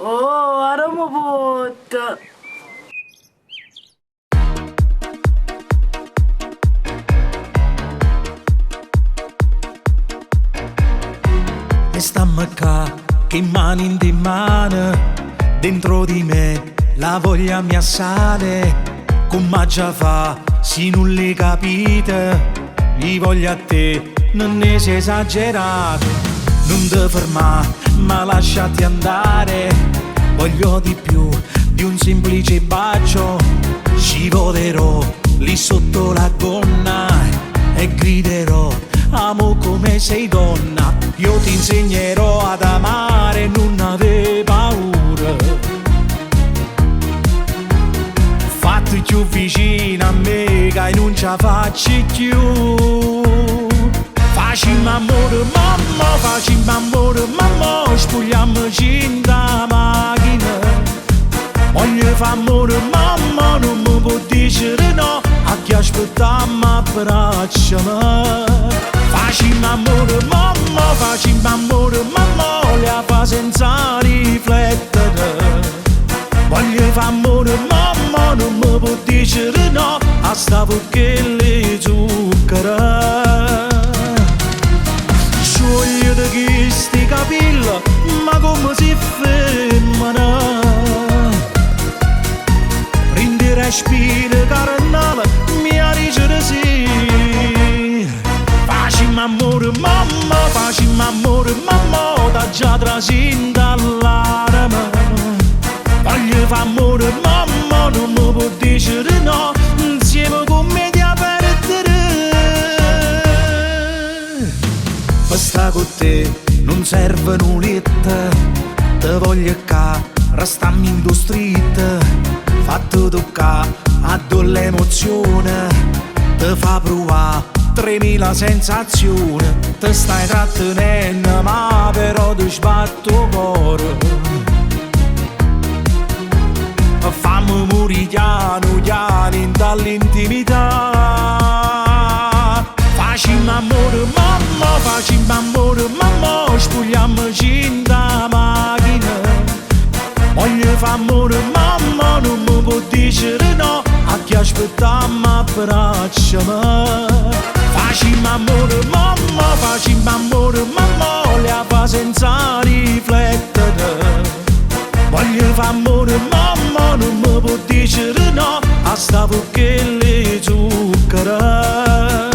Oh, arò me puort? E stamm ccà, che mani in de mane, dentro di me la voglia mi assale, comm'aggia fa si nun l'hai capite, i' voglio a te, nun è esagerato, nun te fermà, ma lasciati andare, voglio di più di un semplice bacio, scivolerò lì sotto la gonna e griderò, amo come sei donna, io ti insegnerò ad amare, nun avè paura. Fatte cchiù vicino a me ca i' nun ce 'a faccio cchiù. Facimm ammore mo mo, facimm ammore mo mo, spugliammoce 'int' 'a machina. Voglio fa ammore mo mo, nun me può dicere no, a chi aspettammo abbracciame. Facimm ammore mo mo, facimm ammore mo mo, l'he 'a fa senza riflettere. Voglio fa ammore mo mo, nun me può dicere no, a sta vucchella 'e zucchero. Sciuogliete chisti capille, ma comme si femmena. Dint' 'e respiro carnale, mi 'a dicere sì. Facimm ammore mo mo, facimm ammore mo mo, t'aggia trasì 'int' all'anema. Voglio fa ammore mo mo, nun me può dicere no, 'nzieme cu me t'he 'a perdere. Pe sta cu te nun serve nu lietto, te voglio ccà, restamm 'int' 'o stritto, fatte tuccà addò l'emozione te fa pruvà tremila sensazioni, te stai trattenenno ma però te sbatte 'o core. Famme murì chianu chiano 'int' all'intimità. Facimm ammore mo mo, facimm ammore mo mo, spugliammoce 'int' 'a machina. Voglio fa ammore mo mo, nun me può dicere no, a chi aspettammo abbracciame. Facimm ammore mo mo, facimm ammore mo mo, l'he 'a fa senza riflettere. Voglio fa ammore mo mo, nun me può dicere no, a sta vucchella 'e zucchero.